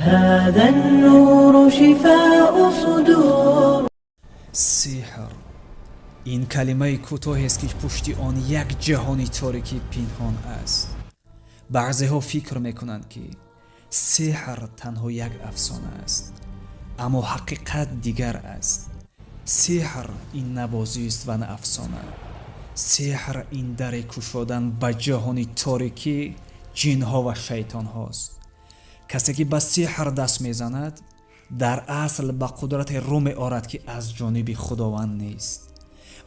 هذا النور شفاء صدور. Сеҳр ин калимаи кӯтоҳест, ки пушти он як ҷаҳони торикӣ пинҳон аст. Баъзеҳо фикр мекунанд, ки сеҳр танҳо як афсона аст, аммо ҳақиқат дигар аст. Сеҳр ин на бозист ва на афсона. Сеҳр ин даре кушодан ба ҷаҳони торикӣ, ҷинҳо ва шайтонҳост. Касе ки ба сеҳр даст мезанад, дар асл ба қудрате рӯ меорад, ки аз ҷониби Худованд нест,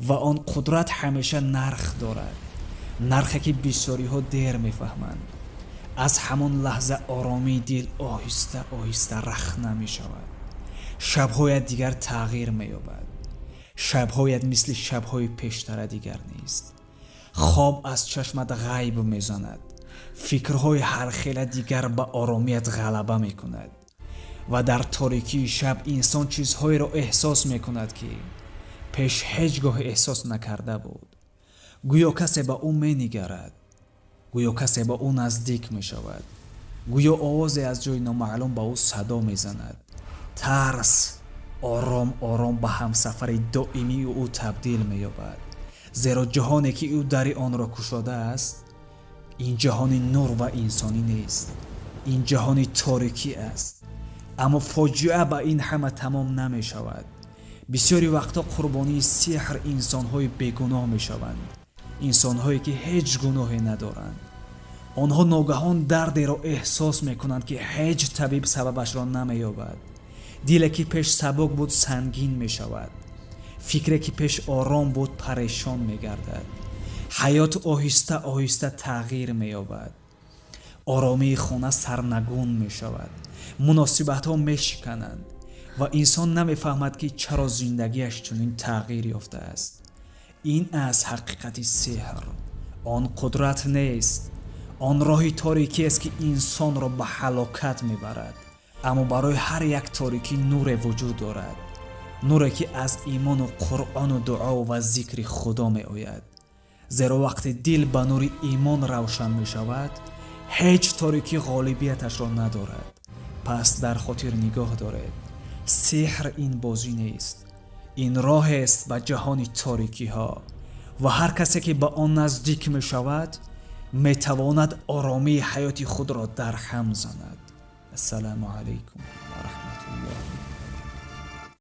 ва он қудрат ҳамеша нарх дорад, нархе ки бисёриҳо дер мефаҳманд. Аз ҳамон лаҳза оромии дил оҳиста оҳиста рахна мешавад. Шабҳоят дигар тағйир меёбад, шабҳоят мисли шабҳои пештара дигар нест. Хоб аз чашмат ғайб мезанад, фикрҳои ҳархела дигар ба оромият ғалаба мекунад ва дар торикии шаб инсон чизҳоеро эҳсос мекунад, ки пеш ҳеҷ гоҳ эҳсос накарда буд. Гӯё касе ба ӯ менигарад, гӯё касе ба ӯ наздик мешавад, гӯё овозе аз ҷои номаълум ба ӯ садо мезанад. Тарс ором ором ба ҳамсафари доимии ӯ табдил меёбад, зеро ҷаҳоне ки ӯ дари онро кушодааст, ин ҷаҳони нур ва инсонӣ нест, ин ҷаҳони торикӣ аст. Аммо фоҷиа ба ин ҳама тамом намешавад. Бисёри вақтҳо қурбонии сеҳр инсонҳои бегуноҳ мешаванд, инсонҳое ки ҳеҷ гуноҳе надоранд. Онҳо ногаҳон дардеро эҳсос мекунанд, ки ҳеҷ табиб сабабашро намеёбад. Диле ки пеш сабук буд, сангин мешавад. Фикре ки пеш ором буд, парешон мегардад. Ҳаёт оҳиста оҳиста тағйир меёбад, оромии хона сарнагун мешавад, муносибатҳо мешикананд ва инсон намефаҳмад, ки чаро зиндагиаш чунин тағйир ёфтааст. Ин аст ҳақиқати сеҳр. Он қудрат нест, он роҳи торикиест, ки инсонро ба ҳалокат мебарад. Аммо барои ҳар як торикӣ нуре вуҷуд дорад, нуре ки аз имону Қуръону дуо ва зикри Худо меояд, зеро вақте дил ба нури имон равшан мешавад, ҳеҷ торикӣ ғолибияташро надорад. Пас дар хотир нигоҳ доред: сеҳр ин бозӣ нест, ин роҳест ба ҷаҳони торикиҳо ва ҳар касе ки ба он наздик мешавад, метавонад оромии ҳаёти худро дар ҳам занад. Ассалому алайкум.